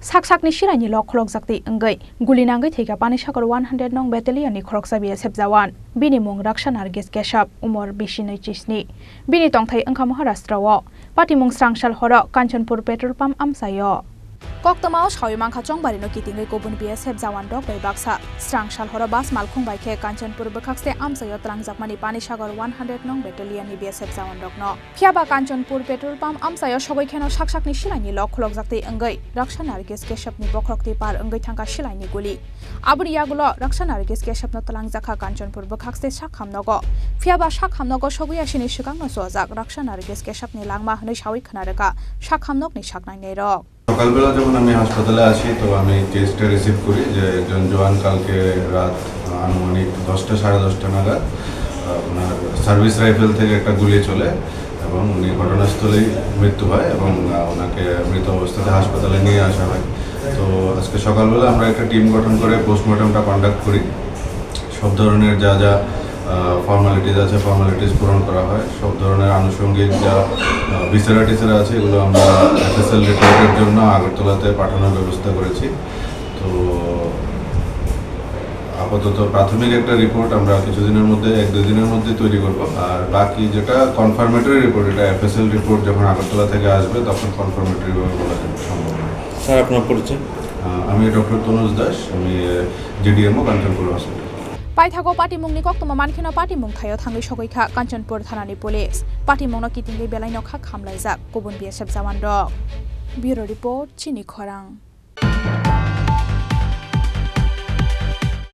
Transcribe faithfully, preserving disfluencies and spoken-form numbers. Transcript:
Sak sakni silaini lok khulokjak twi wngwi guli nangwi thwikha Panisagar one hundred nong battalion ni khoroksa B S F jawan. Bini mung Raksha Nargis Kesab, umor bisi nwi chisni. Bini tongthai wngkha Maharashtra o. Patimung srangsal horo Kanchanpur petrol pump amchaio. Koktwmao sawi mankha chongbarino kitingwi kubun B S F jawan rok bai baksa. Srangsal horo bus malkhung bai khe Kanchanpur bwkhakste amchaio twlangjakmani Panisagar one hundred nong battalion ni B S F jawan rokno. Phiya ba Kanchanpur petrol pump amchaio sogwi kheno sak sakni silaini lok khulokjak twi wngwi Raksha Nargis Kesabni bokhorok twi par wngwi thangkha silaini guli. Aboni yagulo Raksha Nargis Kesabno twlangjakha Kanchanpur bwkhakste sak hamnogo. Phiya ba sak hamnogo sogwi asini swkangno chuajak Raksha Nargis Kesabni langma hwnwi sawi khna rwkha sak hamnokni saknai nairok. সকালবেলা যখন আমি হাসপাতালে আসি, তো আমি কেসটা রিসিভ করি যে একজন জওয়ান কালকে রাত, আহ, আনুমানিক দশটা, সাড়ে দশটা নাগাদ, আহ, ওনার সার্ভিস রাইফেল থেকে একটা গুলি চলে এবং উনি ঘটনাস্থলেই মৃত্যু হয় এবং, আহ, ওনাকে মৃত অবস্থাতে হাসপাতালে নিয়ে আসা হয়। তো আজকে সকালবেলা আমরা একটা টিম গঠন করে পোস্টমর্টমটা কন্ডাক্ট করি। সব ধরনের যা যা, আহ, ফর্মালিটিজ আছে, ফর্মালিটিজ পূরণ করা হয়। সব ধরনের আনুষঙ্গিক যা, আহ, ভিসেরা টিসেরা আছে, এগুলো আমরা এফএসএল রিপোর্টের জন্য আগরতলাতে পাঠানোর ব্যবস্থা করেছি। তো আপাতত প্রাথমিক একটা রিপোর্ট আমরা কিছুদিনের মধ্যে, এক দুই দিনের মধ্যে তৈরি করব। আর বাকি যেটা কনফার্মেটরি রিপোর্ট, এটা এফএসএল রিপোর্ট যখন আগরতলা থেকে আসবে, তখন কনফার্মেটরি ভাবে বলা যাবে, সম্ভব নয়। স্যার, আপনার পরিচয়? আহ, আমি ডক্টর তনুজ দাস, আমি, আহ, GDMO Kanchanpur hospital. Paithago patimungni koktwma mankheno patimung thaio thangwi sogwi kha Kanchanpur thanani police. Patimungno kitingwi belaino kha khamlaijak kubun B S F jawan rok. Bureau report, Chini Khorang.